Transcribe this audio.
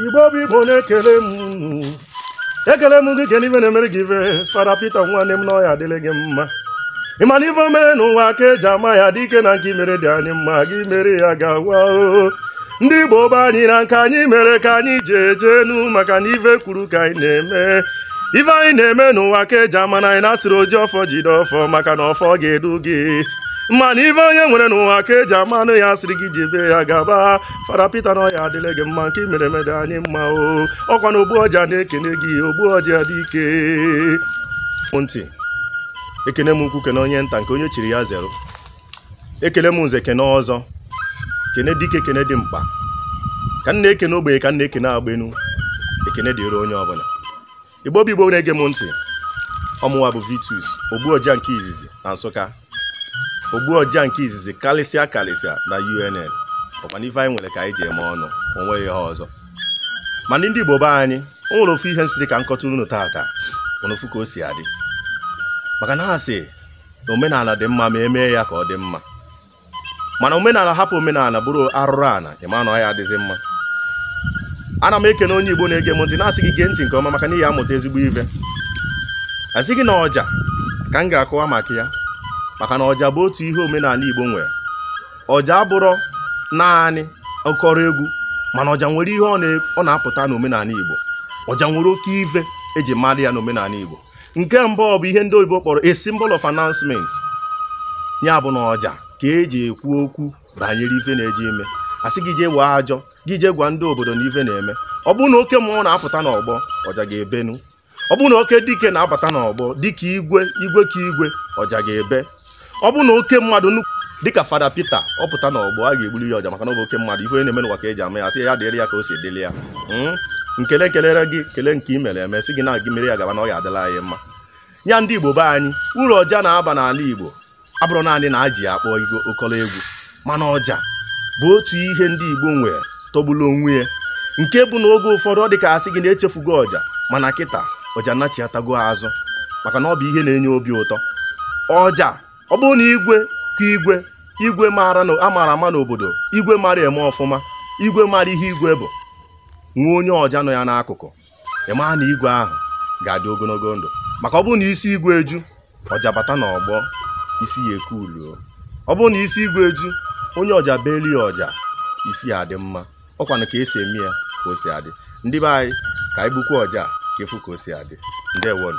Igbo bụ Igbo na-ekele m unu. Ekele m gị kene ife na-emere gị ife. Fada Peter nwanne m na ọya adịrị gị mma. Ị ma na ife omee n'ụwa ka eji ama ya dike na nke mere dị anyị mma, gị mere ya gawa o. Ndị Igbo be anyị na nke anyị mere ka anyị ji eje enu, maka na ife kwuru ka anyị na-eme. Ife anyị na-eme n'ụwa ka eji ama na anyị na-asịrị oji ọfọ jide ọfọ, maka na ọfọ ga-edu gị. Mana ife onye nwere n'ụwa ka eji ama anụ ya sịrị gị jebe ya gaba. Fada Peter na ọya adịrị gị mma, nke mere eme dị anyị mma o. Ọkwa na ogbu ọja na-ekene gị, ogbu ọja dị ike. Ntị ekene m ukwu, kene onye nta, nke onye chiri ya zero. Ekele m nze, kene ọzọ, kene dike, kene dị mkpa. Ka m na-ekene ogbenye, ka m na-ekene agbenu. Ekene dịrị onye ọbụla. Igbo bụ Igbo na-ege m ntị. Ọmụwa bụ Vitus, ogbu ọja nke izizi na Nsụka, ogbu ọja nke izizi karịsịa karịsịa na UNN. Ọkwa n'ife anyị nwere ka anyị ji eme ọnụ, o nweghị ihe ọzọ. Mana ndị Igbo be anyị, o nwere ofu ihe nsiri ka m kọtụrụ unu tata, mana ofu ka o si adị. Maka na ha sị na omenala dị mma ma emee ya ka ọ dị mma, mana omenala hapụ omenala bụrụ arụrụ ana, ịma na ọ ya adịghị mma. Ana m ekene onye Igbo na-ege m ntị, na-asị gị gee ntị nke ọma, maka na ihe amụta ezigbo ife. Asị gị na ọja ka m ga-akọwa maka ya, maka na ọja bụ otu ihe omenala Igbo nwere. Ọja abụrọ naanị ọkọrọ egwu, mana ọja nwere ihe ọ na-apụta n'omenala Igbo. Ọja nwere oke ife eji mara ya n'omenala Igbo. Nke mbụ ọ bụ ihe ndị oyibo kpọrọ a symbol of announcement. Ya bụ na ọja ka eji ekwu okwu banyere ife na-eje ime. Asị gị jee wee ajọ, gị jee gwa ndị obodo na ife na-eme. Ọ bụrụ na oke mmụọ na-apụta n'ọgbọ, ọja ga-ebenu. Ọ bụrụ na oke dike na-abata n'ọgbọ, dịka igwe, igwe ka igwe, ọja ga-ebe. Ọ bụrụ na oke mmadụ dịka Fada Peter ọ pụta n'ọgbọ, a ga-egburu ya ọja, maka na ọ bụ oke mmadụ. Ife onye na-eme n'ụwa ka eji ama ya, sị ya dịrị ya ka o si dịrị ya. Nkele nkelere gị, kelee nke i mere eme, sị gị na gị mere ya gaba na ọ ya adịla anyị mma. Ya ndị Igbo be anyị, uru ọja na-aba n'ala Igbo abụrụ naanị na aji akpọ okọrọ egwu, mana ọja bụ otu ihe ndị Igbo nwere tọgburu onwe ya, nke bụ na oge ụfọdụ ọ dị ka asị gị na-echefugo ọja, mana kịta ọja nachiatago azụ, maka na ọ bụ ihe na-enye obi ụtọ. Ọja ọ bụrụ na igwe ka igwe, igwe maara na amaara ama n'obodo, igwe mara eme ọfụma, igwe mara ihe igwe bụ, nwee onye ọja nọ ya n'akụkụ, ị maa na igwe ahụ ga-adị ogologo ndụ. Maka ọ bụrụ na isi igwe eju, ọja bata n'ọgbọ, isi ya ekuluo. Ọ bụrụ na isi igwe eju, onye ọja beli ọja, isi ya adị mma. Ọkwanụ ka esi eme ya ka o si adị. Ndị be anyị, ka anyị gbukwa ọja ka efu ka o si adị. Ndewonu.